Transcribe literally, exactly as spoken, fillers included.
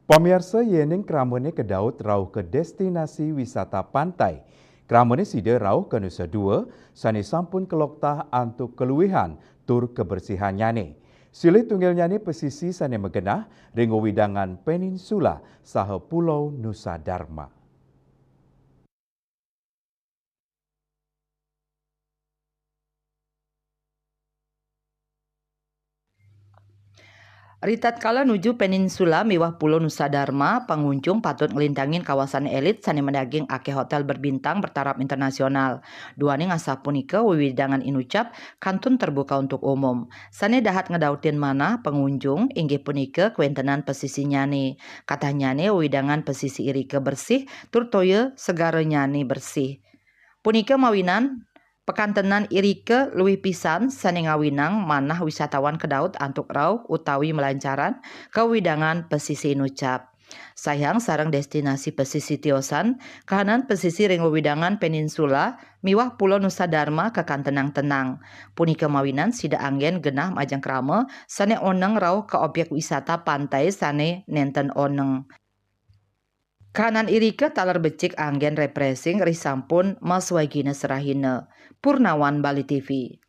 Pamiarsa, yéning kramane kedaud rauh ka destinasi wisata pantai, kramane sida rauh ka Nusa Dua sane sampun keloktah antuk keluwihan tur kebersihannyane. Silih tunggilnyane pesisi sane magenah ring wewidangan peninsula saha Pulau Nusa Dharma. Ritatkala nuju peninsula miwah Pulo Nusa Dharma, pangunjung patut nglintangin kawasan elit sane madaging akeh hotel berbintang bertaraf internasional. Duaning asapunika, wewidangan inucap kantun terbuka untuk umum. Sane dahat ngedautin manah pangunjung inggih punika kawentenan pesisinyane. Katahnyane, wewidangan pesisi irika bersih tur toya segaranyane bersih. Punika mawinan pakantenan irika luwih pisan sane ngawinang manah wisatawan kedaud antuk rauh utawi malancaran ka wewidangan pesisi inucap. Sayang sareng destinasi pesisi tiosan, kahanan pesisi ring wewidangan peninsula miwah Pulo Nusa Dharma kakantenang tenang. Punika mawinan sida anggen genah majeng krama sane oneng rauh ka objek wisata pantai sane nenten oneng. Kahanan irika taler becik anggen refreshing risampun maswagina serahina. Purnawan, Bali T V.